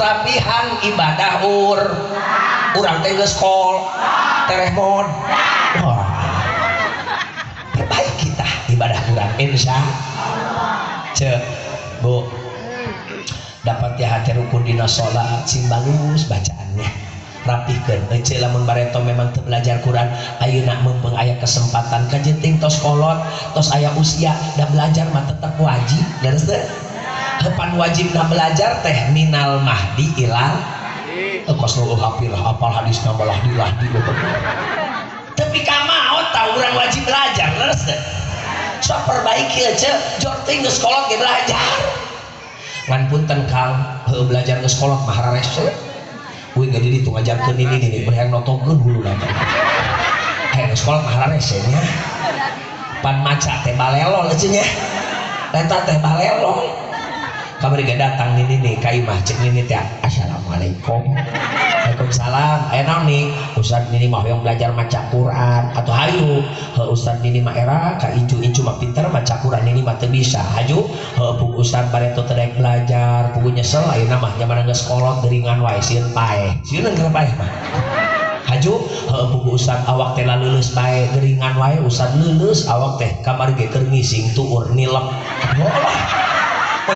Rapihan ibadah urang teh geus kol tereh mod. Wah. Perbaiki tah ibadah urang insya Allah. Cek, Bu. Dapat ya hati rukun dina salat sing bagus bacaannya. Rapihkeun ece lamun bareto memang teu belajar Quran ayeuna mumpung aya kesempatan kajenting tos kolot tos aya usia da belajar mah tetep wajib leres teu? Hepan wajibna belajar teh minal mahdi ilal kos nu hafil hafal hadisna malah dilahdi tapi ka maot tah urang wajib belajar leres teu? Sok perbaiki ece jor teuing geus kolot ge belajar ngan punten Kang heuh belajar geus kolot mah hararese. Wih gak jadi tuh ngajarkeun ini nih hayang notokeun huluna teh. Hayang sekolah mah hararese nya. Pan maca teh balelol ece nya. Eta teh balelol. Kamari ge datang nini nih ka imah cek nini teh assalamualaikum. Waalaikumsalam. Aya naon nih? Ustad nini mah hoyong belajar maca Quran atau hayu. Heuh Ustad nini mah era ka incu-incu mah pinter maca Quran nini mah teu bisa. Haju heuh pung Ustad bareto teu daek belajar puguh nyesel ayeuna mah zaman geus kolot geringan wae sieun paeh. Sieun keur paeh mah. Haju heuh puguh Ustad awak teh laleuleus bae geringan wae Ustad leuleus awak teh kamari ge keur ngising tuur nilep. Allah.